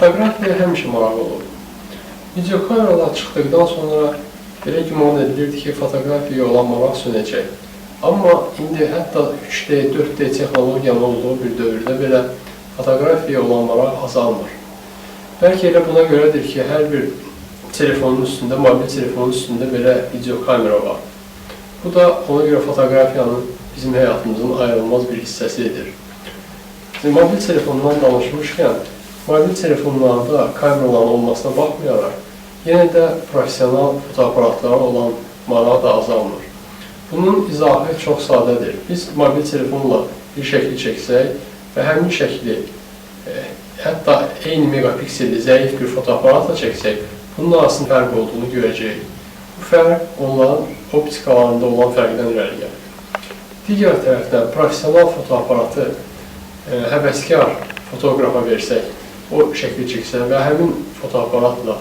Fotoqrafiya həmişə maraq olub. Videokameralar çıxdıqdan sonra belə güman edilirdi ki, fotoqrafiyaya olan maraq sönəcək. Amma indi hətta 3D, 4D texnologiyanın olduğu bir dövrdə belə fotoqrafiyaya olan maraq azalmır. Bəlkə elə buna görədir ki, hər bir telefonun üstündə, mobil telefonun üstündə belə videokamera var. Bu da ona görə fotoqrafiyanın bizim həyatımızın ayrılmaz bir hissəsi edir. Mobil telefondan danışmışkən, mobil telefonlarda kameraların olmasına baxmayaraq, yenə də professional fotoaparatlara olan maraq da azalmır. Bunun izahı çox sadədir. Biz mobil telefonla bir şəkil çəksək və həmin şəkli hətta eyni megapikselli zəif bir fotoaparatla çəksək, bunun arasında fərq olduğunu görəcəyik. Bu fərq onların optikalarında olan fərqdən irəli gəlir. Digər tərəfdən professional fotoaparatı həvəskar fotoqrafa versək, o şəkil çəksə və həmin fotoaparatla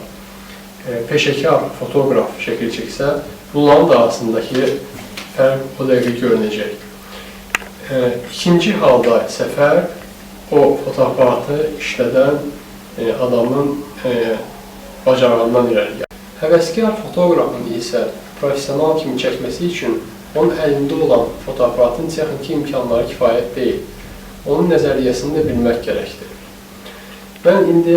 peşəkar fotoqraf şəkil çəksə, bunların da arasındakı fərq o dəqiqə görünəcək. İkinci halda isə fərq o fotoaparatı işlədən adamın bacarığından irəli gəlir. Həvəskar fotoqrafın isə professional kimi çəkməsi üçün onun əlində olan fotoaparatın texniki imkanları kifayət deyil. Onun nəzəriyyəsini də bilmək gərəkdir. Mən indi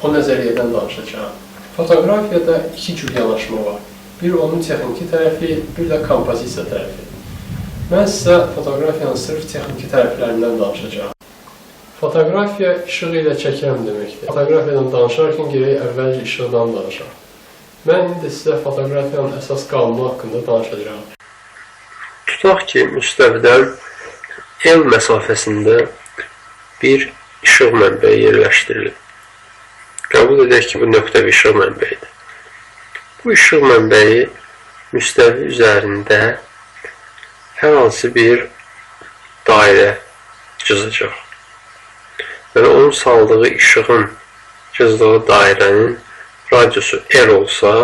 o nəzəriyyədən danışacağam. Fotoqrafiyada iki cür yanaşma var. Bir onun texniki tərəfi, bir də kompozisiya tərəfi. Mən sizə fotoqrafiyanın sırf texniki tərəflərindən danışacağam. Fotoqrafiya işıq ilə çəkirəm deməkdir. Fotoqrafiyadan danışarkən gərək əvvəlcə işıqdan danışaq. Mən indi sizə fotoqrafiyanın əsas qanunu haqqında danışacağam. Tutaq ki, müstəvidən L məsafəsində bir işıq mənbəyi yerləşdirilib. Qəbul edək ki, bu nöqtəvi işıq mənbəyidir. Bu işıq mənbəyi müstəvi üzərində hər hansı bir dairə cızacaq. Və onun saldığı işığın cızdığı dairənin radiusu R olsa,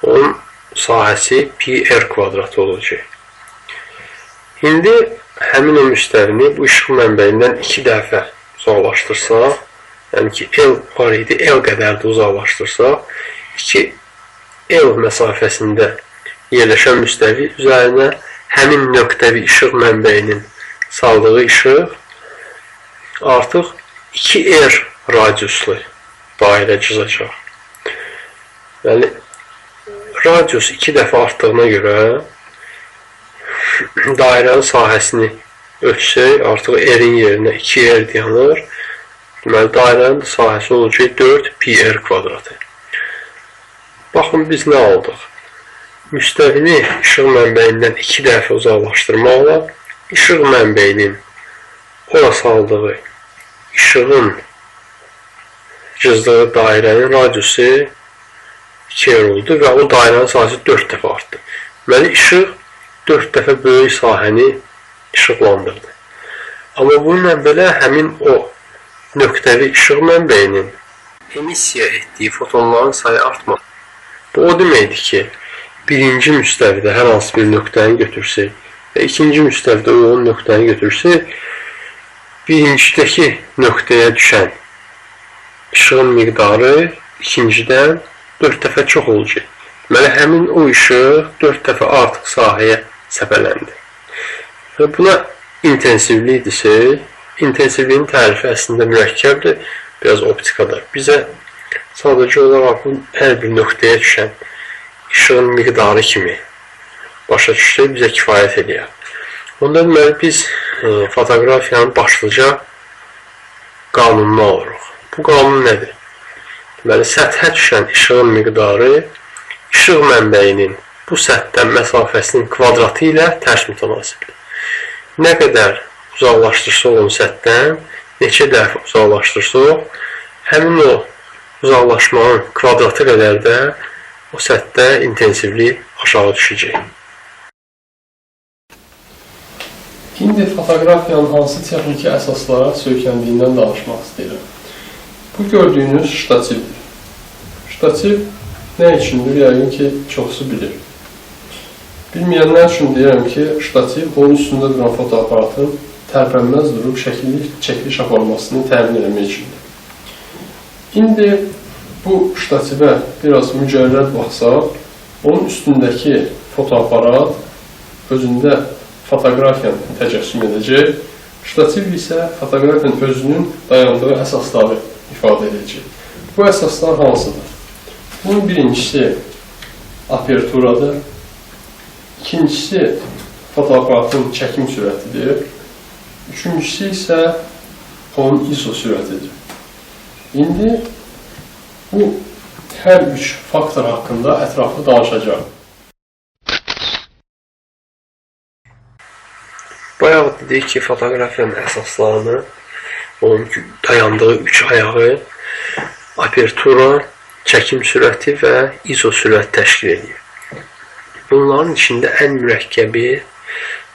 onun sahəsi pi r kvadratı olacaq. İndi həmin o müstəvini bu işıq mənbəyindən iki dəfə uzaqlaşdırsaq, yəni ki, L var idi, L qədər də uzaqlaşdırsaq, 2L məsafəsində yerləşən müstəvi üzərinə həmin nöqtəvi işıq mənbəyinin saldığı işıq artıq 2R radiuslu dairə cızacaq. Yəni, radius iki dəfə artdığına görə dairənin sahəsini ölçsək, artıq R-in yerinə 2R dayanır. Deməli, dairənin sahəsi olacaq 4 pi r kvadratı. Baxın, biz nə aldıq? Müstəvini işıq mənbəyindən iki dəfə uzaqlaşdırmaqla işıq mənbəyinin ora saldığı işığın cızdığı dairənin radiusu 2R oldu və o dairənin sahəsi 4 dəfə artdı. Deməli, işıq 4 dəfə böyük sahəni işıqlandırdı. Amma bununla belə həmin o nöqtəvi işıq mənbəyinin emissiya etdiyi fotonların sayı artmadı. Bu o deməkdir ki, birinci müstəvidə hər hansı bir nöqtəni götürsək və ikinci müstəvidə uyğun nöqtəni götürsək, birincidəki nöqtəyə düşən işığın miqdarı ikincidən 4 dəfə çox olacaq. Deməli, həmin o işıq 4 dəfə artıq sahəyə səpələndi. Və buna intensivlik desək, intensivliyin tərifi əslində mürəkkəbdir, biraz optikada. Bizə sadəcə olaraq bu hər bir nöqtəyə düşən işığın miqdarı kimi başa düşsək bizə kifayət eləyər. Onda deməli, biz fotoqrafiyanın başlıca qanununu alırıq. Bu qanun nədir? Deməli, səthə düşən işığın miqdarı işıq mənbəyinin bu səthdən məsafəsinin kvadratı ilə tərs mütənasibdir. Nə qədər uzaqlaşdırsaq onu səthdən, neçə dəfə uzaqlaşdırsaq, həmin o uzaqlaşmanın kvadratı qədər də o səthdə intensivlik aşağı düşəcək. İndi fotoqrafiyanın hansı texniki əsaslara söykəndiyindən danışmaq istəyirəm. Bu gördüyünüz ştativdir. Ştativ nə üçündür? Yəqin ki, çoxsu bilir. Bilməyənlər üçün deyirəm ki, ştativ onun üstündə duran fotoaparatın tərpənməz durub şəkilli çəkiliş aparmasını təmin eləmək üçündür. İndi bu ştativə biraz mücərrəd baxsaq, onun üstündəki fotoaparat özündə fotoqrafiyanı təcəssüm edəcək, ştativ isə fotoqrafiyanın özünün dayandığı əsasları ifadə edəcək. Bu əsaslar hansıdır? Bunun birincisi aperturadır, ikincisi fotoaparatın çəkim sürətidir, üçüncüsü isə onun ISO sürətidir. İndi bu hər üç faktor haqqında ətraflı danışacağım. Bayaq dedik ki, fotoqrafiyanın əsaslarını, onun dayandığı üç ayağı apertura, çəkim sürəti və ISO sürəti təşkil edir. Bunların içində ən mürəkkəbi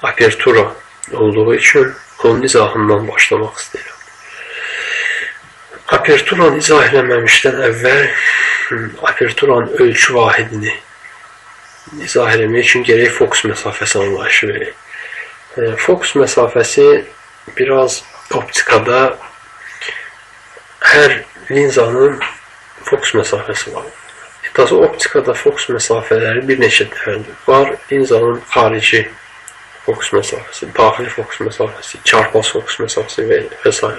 apertura olduğu üçün onun izahından başlamaq istəyirəm. Aperturanı izah eləməmişdən əvvəl aperturanın ölçü vahidini izah eləmək üçün gərək fokus məsafəsi anlayışı verək. Fokus məsafəsi biraz optikada hər linzanın fokus məsafəsi var. Daha optikada fokus məsafələri bir neçə dəfədir. Var linzanın xarici fokus məsafəsi, daxili fokus məsafəsi, çarpaz fokus məsafəsi və s.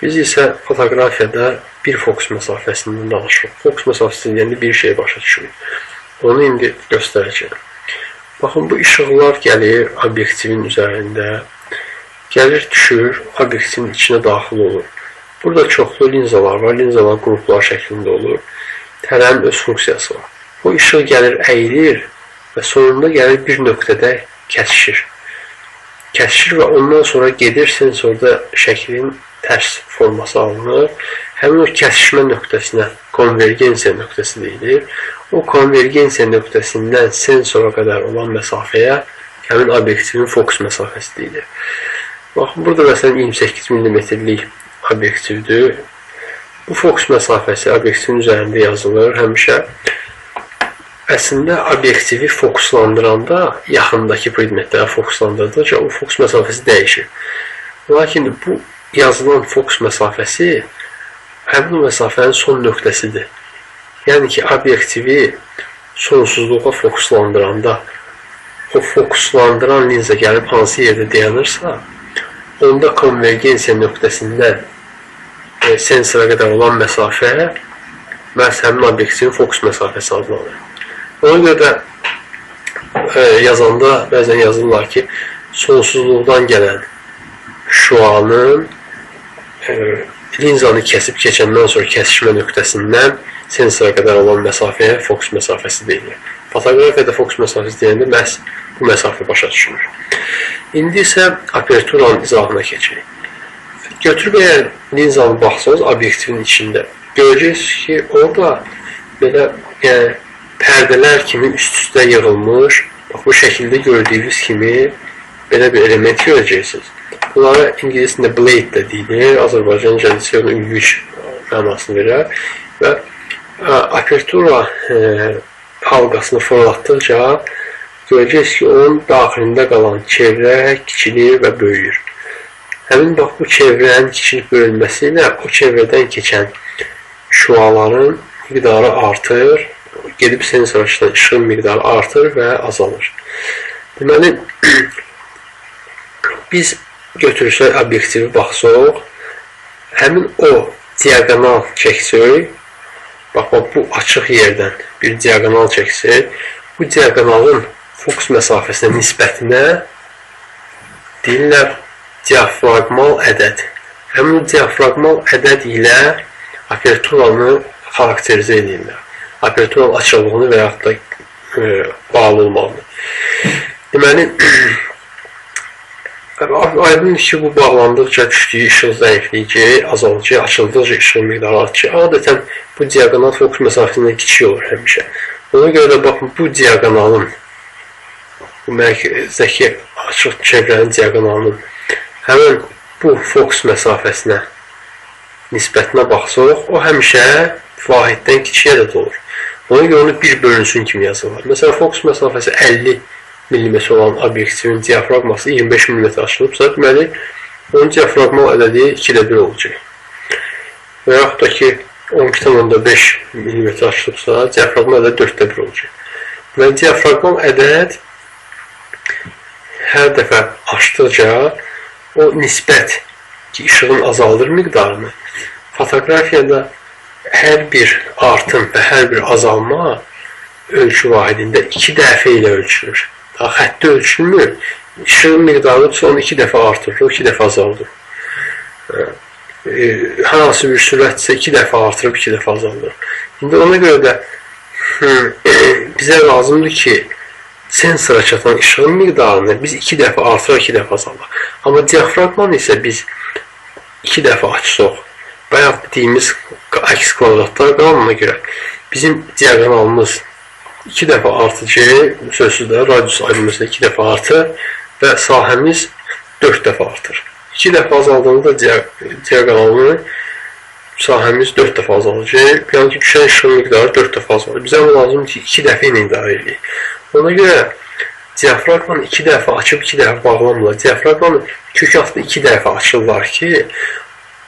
Biz isə fotoqrafiyada bir fokus məsafəsindən danışırıq. Fokus məsafəsi deyəndə bir şey başa düşürük. Onu indi göstərəcəyəm. Baxın, bu işıqlar gəlir obyektivin üzərində, gəlir, düşür, obyektivin içinə daxil olur. Burada çoxlu linzalar var, linzalar qruplar şəklində olur. Hərənin öz funksiyası var. Bu işıq gəlir, əyilir və sonunda gəlir bir nöqtədə kəsişir. Kəsişir və ondan sonra gedir sensorda şəklin tərs forması alınır. Həmin o kəsişmə nöqtəsinə konvergensiya nöqtəsi deyilir. O konvergensiya nöqtəsindən sensora qədər olan məsafəyə həmin obyektivin fokus məsafəsi deyilir. Baxın, burada məsələn 28 mm-lik obyektivdir. Bu fokus məsafəsi obyektivin üzərində yazılır həmişə. Əslində obyektivi fokuslandıranda, yaxındakı predmetləri fokuslandırdıqca o fokus məsafəsi dəyişir. Lakin bu yazılan fokus məsafəsi həmin o məsafənin son nöqtəsidir. Yəni ki, obyektivi sonsuzluğa fokuslandıranda o fokuslandıran linza gəlib hansı yerdə dayanırsa, onda konvergensiya nöqtəsindən sensora qədər olan məsafə məhz həmin obyektivin fokus məsafəsi adlanır. Ona görə də yazanda bəzən yazırlar ki, sonsuzluqdan gələn şüanın linzanı kəsib keçəndən sonra kəsişmə nöqtəsindən sensora qədər olan məsafəyə fokus məsafəsi deyilir. Fotoqrafiyada fokus məsafəsi deyəndə məhz bu məsafə başa düşülür. İndi isə aperturanın izahına keçirik. Götürüb əgər linzanı baxsanız obyektivin içində, görəcəksiniz ki, orada belə pərdələr kimi üst-üstə yığılmış, bax bu şəkildə gördüyünüz kimi belə bir element görəcəksiniz. Bunlara ingilis dilində blade də deyilir, Azərbaycanca isə ona ülgüc mənasını verər və apertura halqasını fırlatdıqca görəcəksiniz ki, onun daxilində qalan çevrə kiçilir və böyüyür. Həmin bax bu çevrənin kiçilib bölünməsi ilə o çevrədən keçən şüaların miqdarı artır, gedib sensora çıxan işığın miqdarı artır və azalır. Deməli, biz götürsək obyektivi baxsaq, həmin o diaqonal çəksək, bax bu açıq yerdən bir diaqonal çəksək, bu diaqonalın fokus məsafəsinə nisbətinə deyirlər diafraqmal ədəd. Həmin o diafraqmal ədəd ilə aperturanı xarakterizə edirlər. Aperturanın açıqlığını və yaxud da bağlı olmağını. Deməli, aydındır ki, bu bağlandıqca düşdüyü işıq zəifləyəcək, azalacaq, açıldıqca işığın miqdarı artacaq. Adətən bu diaqonal fokus məsafəsindən kiçik olur həmişə. Ona görə də baxın, bu diaqonalın, bu mərkəzdəki açıq çevrənin diaqonalının həmin bu fokus məsafəsinə nisbətinə baxsaq, o həmişə vahiddən kiçik ədəd olur. Ona görə onu bir bölünsün kimi yazırlar. Məsələn, fokus məsafəsi 50 mm olan obyektivin diafraqması 25 mm açılıbsa, deməli, onun diafraqmal ədədi 2-də 1 olacaq. Və yaxud da ki, 12,5 mm açılıbsa, diafraqma ədəd 4-də 1 olacaq. Deməli, diafraqmal ədəd hər dəfə açdıqca o nisbət ki, işığın azaldır miqdarını, fotoqrafiyada hər bir artım və hər bir azalma ölçü vahidində 2 dəfə ilə ölçülür. Daha xətti ölçülmür. İşığın miqdarı onu 2 dəfə artırır, 2 dəfə azaldır. Hər hansı bir sürətsə 2 dəfə artırıb, 2 dəfə azaldır. İndi ona görə də bizə lazımdır ki, sensora çatan işığın miqdarını biz 2 dəfə artıraq, 2 dəfə azaldaq. Amma diafraqmanı isə biz 2 dəfə açsaq, bayaq dediyimiz əks kvadratlar qanununa görə bizim diaqonalımız 2 dəfə artacaq, sözsüz də radius ayrılması 2 dəfə artır və sahəmiz 4 dəfə artır. 2 dəfə azaldığında diaqonalını sahəmiz 4 dəfə azalacaq. Yəni ki, düşən işığın miqdarı 4 dəfə azalır. Bizə lazımdır ki, 2 dəfə ilə idarə edək. Ona görə diafraqmanı 2 dəfə açıb 2 dəfə bağlamırlar. Diafraqmanı kök altında 2 dəfə açırlar ki,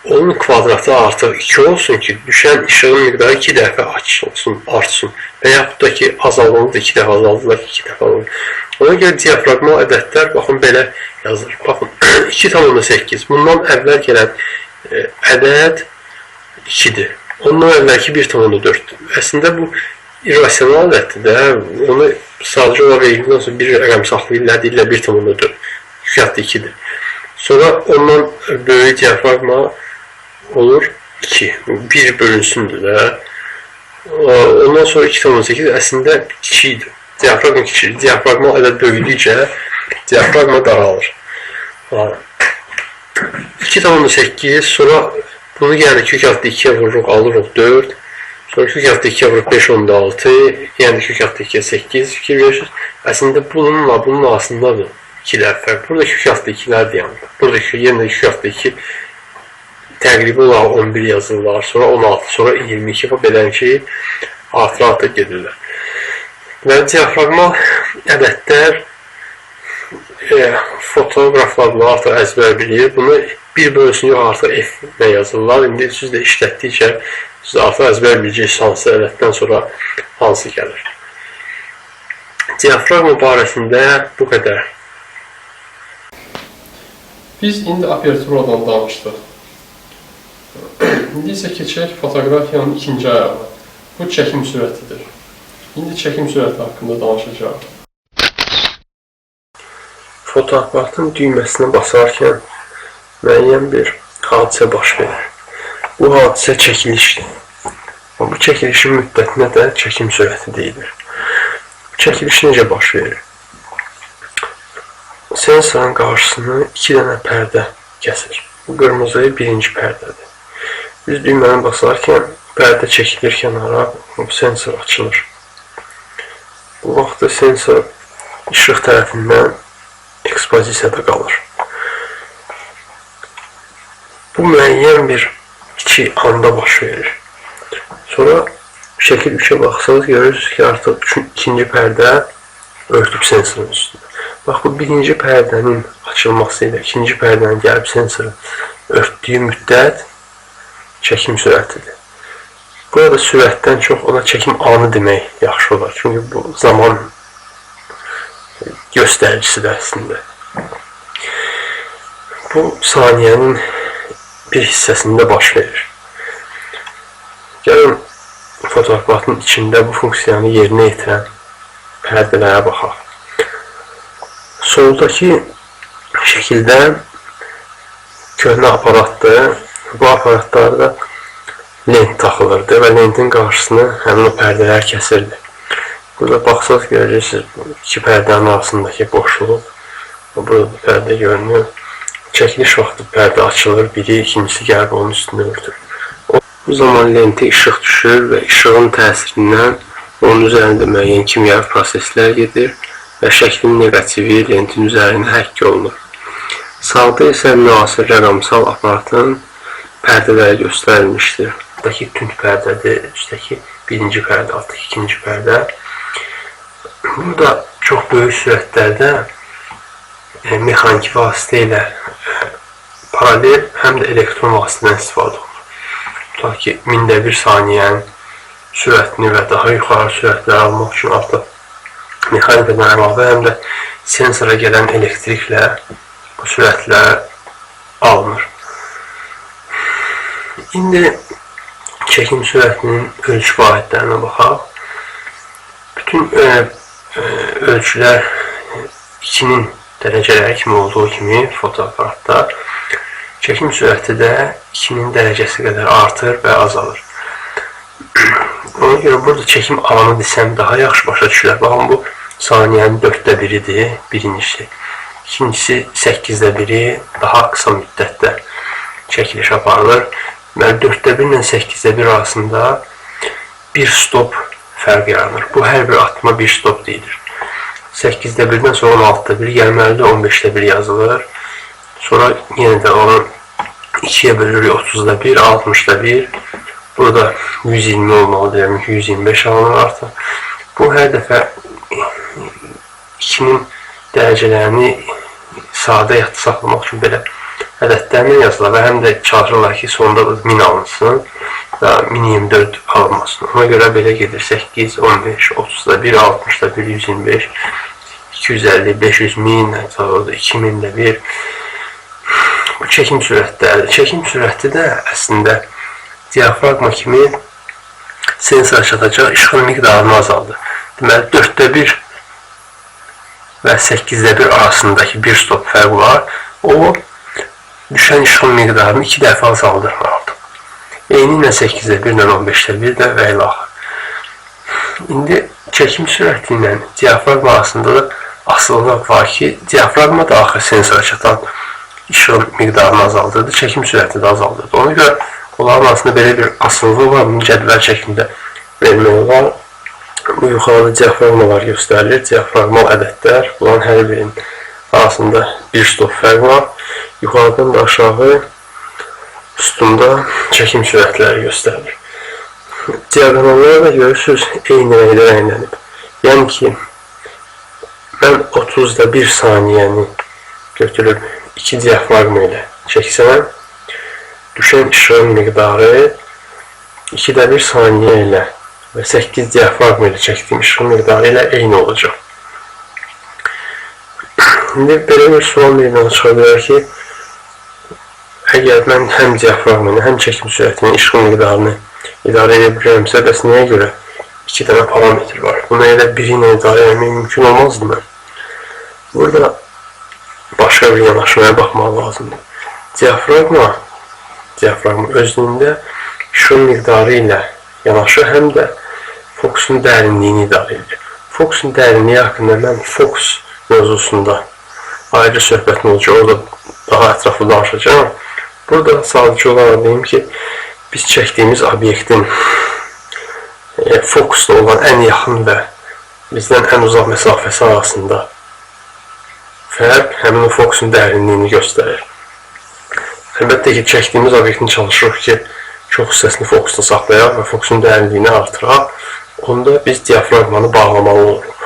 onun kvadratı artıq 2 olsun ki, düşən işığın miqdarı 2 dəfə açılsın, artsın. Və yaxud da ki, azaldığında da 2 dəfə azaldırlar ki, 2 dəfə azaldır. Ona görə diafraqmal ədədlər, baxın, belə yazılır. Baxın, 2,8. Bundan əvvəl gələn ədəd 2-dir. Ondan əvvəlki 1,4-dür. Əslində bu irrasional ədəddir də. Onu sadəcə olaraq verildikdən sonra bir rəqəm saxlayırlar, deyirlər 1,4. Kök 2-dir. Sonra ondan böyük diafraqma olur 2. 1 bölünsündür də. Ondan sonra 2,8 əslində kiçikdir. Diafraqma kiçilir. Diafraqma ədəd böyüdükcə diafraqma daralır. 2,8 sonra bunu yəni kök altı 2-yə vururuq, alırıq 4. Sonra kök altı 2-yə vuruq 5,6. Yəni kök altı 2-yə 8. Fikir verirsiniz. Əslində bununla bunun arasındadır 2-lər fərq. Burada kök altı 2-lərdir yəni. Burada yenə kök altı 2 təqribi olaraq 11 yazırlar, sonra 16, sonra 22 və belə ki, artıra-artıra gedirlər. Və diafraqmal ədədlər fotoqraflar bunu artıq əzbər bilir. Bunu bir bölüsünü yox, artıq F ilə yazırlar. İndi siz də işlətdikcə siz artıq əzbər biləcəksiniz hansı ədəddən sonra hansı gəlir. Diafraqma barəsində bu qədər. Biz indi aperturadan danışdıq. İndi isə keçək fotoqrafiyanın ikinci ayağına. Bu çəkim sürətidir. İndi çəkim sürəti haqqında danışacağıq. Fotoaparatın düyməsinə basarkən müəyyən bir hadisə baş verir. Bu hadisə çəkilişdir. Bu çəkilişin müddətinə də çəkim sürəti deyilir. Bu çəkiliş necə baş verir? Sensorun qarşısını 2 dənə pərdə kəsir. Bu qırmızı birinci pərdədir. Biz düyməni basarkən pərdə çəkilir kənara, sensor açılır. Bu vaxtda sensor işıq tərəfindən ekspozisiyada qalır. Bu müəyyən bir kiçik anda baş verir. Sonra şəkil 3-ə baxsanız görürsünüz ki, artıq ikinci pərdə örtüb sensorun üstünə. Bax, bu birinci pərdənin açılması ilə ikinci pərdənin gəlib sensoru örtdüyü müddət çəkim sürətidir. Burada sürətdən çox ona çəkim anı demək yaxşı olar. Çünki bu zaman göstəricisidir əslində. Bu saniyənin bir hissəsində baş verir. Gəlin fotoaparatın içində bu funksiyanı yerinə yetirən pərdələrə baxaq. Soldakı şəkildə köhnə aparatdır. Bu aparatlarda lent taxılırdı və lentin qarşısını həmin o pərdələr kəsirdi. Burada baxsaz görəcəksiniz iki pərdənin arasındakı boşluq. Burada da pərdə görünür. Çəkiliş vaxtı pərdə açılır, biri ikincisi gəlib onun üstünü örtür. Bu zaman lentə işıq düşür və işığın təsirindən onun üzərində müəyyən kimyəvi proseslər gedir və şəklin neqativi lentin üzərinə həkk olunur. Sağda isə müasir rəqəmsal aparatın pərdələri göstərilmişdir. Altdakı tünd pərdədir, üstdəki birinci pərdə, altdakı ikinci pərdə. Burada çox böyük sürətlərdə mexaniki vasitə ilə paralel həm də elektron vasitədən istifadə olunur. Tutaq ki, 1000də 1 saniyənin sürətini və daha yuxarı sürətləri almaq üçün artıq mexanikadan əlavə həm də sensora gələn elektriklə bu sürətlər alınır. İndi çəkim sürətinin ölçü vahidlərinə baxaq. Bütün ölçülər 2-nin dərəcələri kimi olduğu kimi fotoaparatda çəkim sürəti də 2-nin dərəcəsi qədər artır və azalır. Ona görə burada çəkim alanı desəm daha yaxşı başa düşürlər. Baxın, bu saniyənin 4də 1-idir, birincisi. İkincisi 8də 1-i daha qısa müddətdə çəkiliş aparılır. Deməli, 4də 1 ilə 8də 1 arasında bir stop fərq yaranır. Bu, hər bir atma bir stop deyilir. 8də 1-dən sonra 16-da 1 gəlməlidir, 15-də 1 yazılır. Sonra yenə də onu 2-yə bölürük, 30-da 1, 60-da 1. Burada 120 olmalıdır, yəni 125 alınır artıq. Bu, hər dəfə 2-nin dərəcələrini sadə yadda saxlamaq üçün belə ədədlərlə yazılır və həm də çalışırlar ki, sonda 1000 alınsın və 1024 alınmasın. Ona görə belə gedir: 8, 15, 30-da 1, 60-da 1, 125, 250, 500, 1000, hətta orada 2000-də 1. Bu çəkim sürətləri. Çəkim sürəti də əslində diafraqma kimi sensora çatacaq işığın miqdarını azaldır. Deməli, 4-də 1 və 8-də 1 arasındakı bir stop fərq var. O, düşən işığın miqdarını 2 dəfə azaldır artıq. Eyni ilə 8-də 1 ilə 15-də 1 də və ilə axır. İndi çəkim sürəti ilə diafraqma arasında da asılılıq var ki, diafraqma da axır sensora çatan işığın miqdarını azaldırdı, çəkim sürəti də azaldırdı. Ona görə onların arasında belə bir asılılıq var, bunu cədvəl şəklində vermək olar. Bu yuxarıda diafraqmalar göstərilir, diafraqmal ədədlər. Bunların hər birinin arasında bir stop fərq var. Yuxarıdan da aşağı sütunda çəkim sürətləri göstərilir. Diaqonallara da görürsünüz, eyni rəngdə rənglənib. Yəni ki, mən 30-da 1 saniyəni götürüb 2 diafraqma ilə çəksəm, düşən işığın miqdarı 2-də 1 saniyə ilə və 8 diafraqma ilə çəkdiyim işığın miqdarı ilə eyni olacaq. İndi belə bir sual meydana çıxa bilər ki, əgər mən həm diafraqma ilə, həm çəkim sürətinin işığın miqdarını idarə edə bilirəmsə, bəs niyə görə 2 dənə parametr var? Bunu elə biri ilə idarə etmək mümkün olmazdı mı? Burada başqa bir yanaşmaya baxmaq lazımdır. Diafraqma özlüyündə işığın miqdarı ilə yanaşı həm də fokusun dərinliyini idarə edir. Fokusun dərinliyi haqqında mən fokus mövzusunda ayrı söhbətim olacaq, orada daha ətraflı danışacağam. Burada sadəcə olaraq deyim ki, biz çəkdiyimiz obyektin fokusda olan ən yaxın və bizdən ən uzaq məsafəsi arasında fərq həmin o fokusun dərinliyini göstərir. Əlbəttə ki, çəkdiyimiz obyektin çalışırıq ki, çox hissəsini fokusda saxlayaq və fokusun dərinliyini artıraq. Onda biz diafraqmanı bağlamalı oluruq.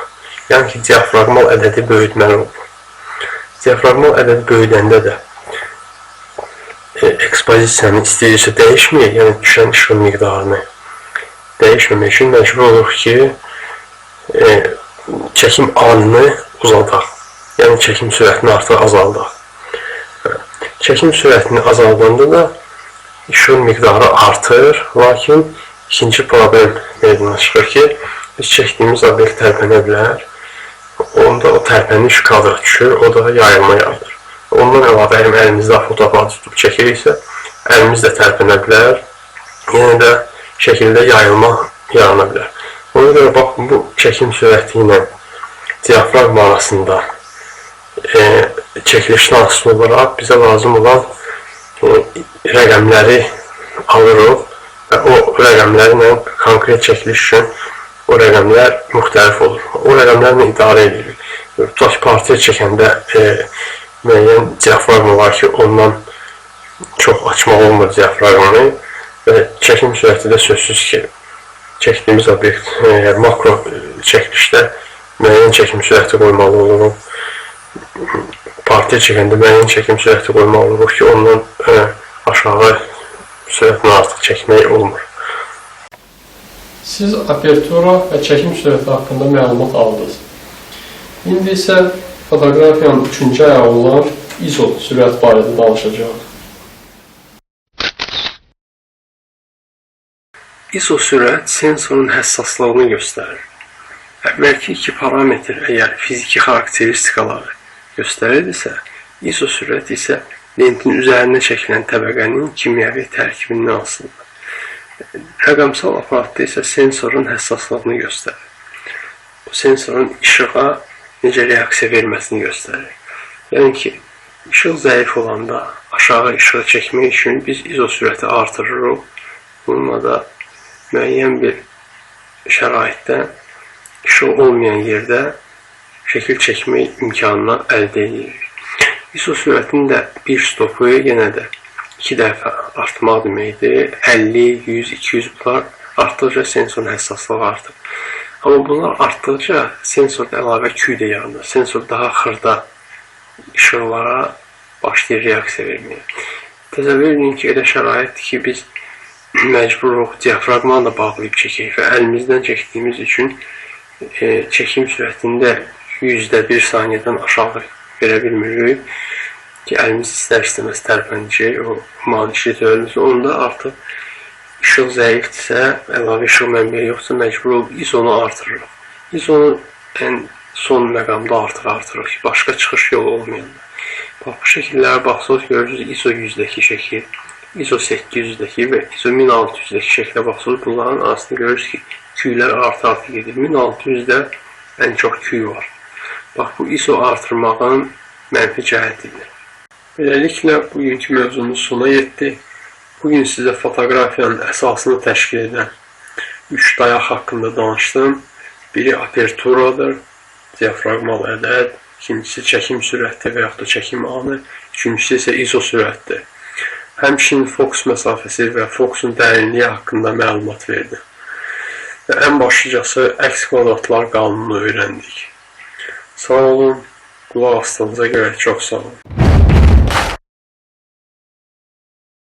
Yəni ki, diafraqmal ədədi böyütməli oluruq. Diafraqmal ədədi böyüdəndə də ekspozisiyanı istəyirsə dəyişməyək, yəni düşən işığın miqdarını dəyişməmək üçün məcbur oluruq ki, çəkim anını uzadaq. Yəni çəkim sürətini artıq azaldaq. Çəkim sürətini azaldanda da işığın miqdarı artır, lakin ikinci problem meydana çıxır ki, biz çəkdiyimiz obyekt tərpənə bilər. Onda o tərpəniş kadra düşür, o da yayılma yaradır. Ondan əlavə həm əlimizdə fotoaparat tutub çəkiriksə, əlimiz də tərpənə bilər, yenə də şəkildə yayılma yarana bilər. Ona görə bax, bu çəkim sürəti ilə diafraqma arasında çəkilişdən asılı olaraq bizə lazım olan rəqəmləri alırıq və o rəqəmlərlə konkret çəkiliş üçün o rəqəmlər müxtəlif olur. O rəqəmlərlə idarə edirik. Tutaq ki, portret çəkəndə müəyyən diafraqma var ki, ondan çox açmaq olmur diafraqmanı və çəkim sürəti də sözsüz ki, çəkdiyimiz obyekt makro çəkilişdə müəyyən çəkim sürəti qoymalı oluruq. Portret çəkəndə müəyyən çəkim sürəti qoymalı oluruq ki, ondan aşağı sürətlə artıq çəkmək olmur. Siz apertura və çəkim sürəti haqqında məlumat aldınız. İndi isə fotoqrafiyanın üçüncü ayağı olan ISO sürət barədə danışacağıq. ISO sürət sensorun həssaslığını göstərir. Əvvəlki iki parametr əgər fiziki xarakteristikaları göstərirdisə, ISO sürət isə lentin üzərinə çəkilən təbəqənin kimyəvi tərkibindən asılıdır. Rəqəmsal aparatda isə sensorun həssaslığını göstərir. O sensorun işığa necə reaksiya verməsini göstərir. Yəni ki, işıq zəif olanda aşağı işığı çəkmək üçün biz ISO sürəti artırırıq. Bununla da müəyyən bir şəraitdə işıq olmayan yerdə şəkil çəkmək imkanını əldə edirik. ISO sürətinin də bir stopu yenə də 2 dəfə artmaq deməkdir. 50, 100, 200 bunlar artdıqca sensorun həssaslığı artır. Amma bunlar artdıqca sensorda əlavə küy də yaranır. Sensor daha xırda işıqlara başlayır reaksiya verməyə. Təsəvvür edin ki, elə şəraitdir ki, biz məcburuq diafraqmanı da bağlayıb çəkək və əlimizdən çəkdiyimiz üçün çəkim sürətində 1/1 saniyədən aşağı verə bilmirik ki, əlimiz istər-istəməz tərpənəcək, o maneçilik törədilsə, onda artıq işıq zəifdirsə, əlavə işıq mənbəyi yoxsa məcbur olub ISO-nu artırırıq. ISO-nu ən son məqamda artıq artırırıq ki, başqa çıxış yolu olmayanda. Bax, bu şəkillərə baxsaq görürsünüz ISO 100-dəki şəkil, ISO 800-dəki və ISO 1600-dəki şəklə baxsaq bunların arasında görürsünüz ki, küylər artı-artı gedir. 1600-də ən çox küy var. Bax, bu ISO artırmağın mənfi cəhətidir. Beləliklə, bugünkü mövzumuz sona yetdi. Bugün sizə fotoqrafiyanın əsasını təşkil edən 3 dayaq haqqında danışdım. Biri aperturadır, diafraqmal ədəd, ikincisi çəkim sürəti və yaxud da çəkim anı, üçüncüsü isə ISO sürətdir. Həmçinin fokus məsafəsi və fokusun dərinliyi haqqında məlumat verdim. Və ən başlıcası əks kvadratlar qanununu öyrəndik. Sağ olun, qulaq asdığınıza görə çox sağ olun.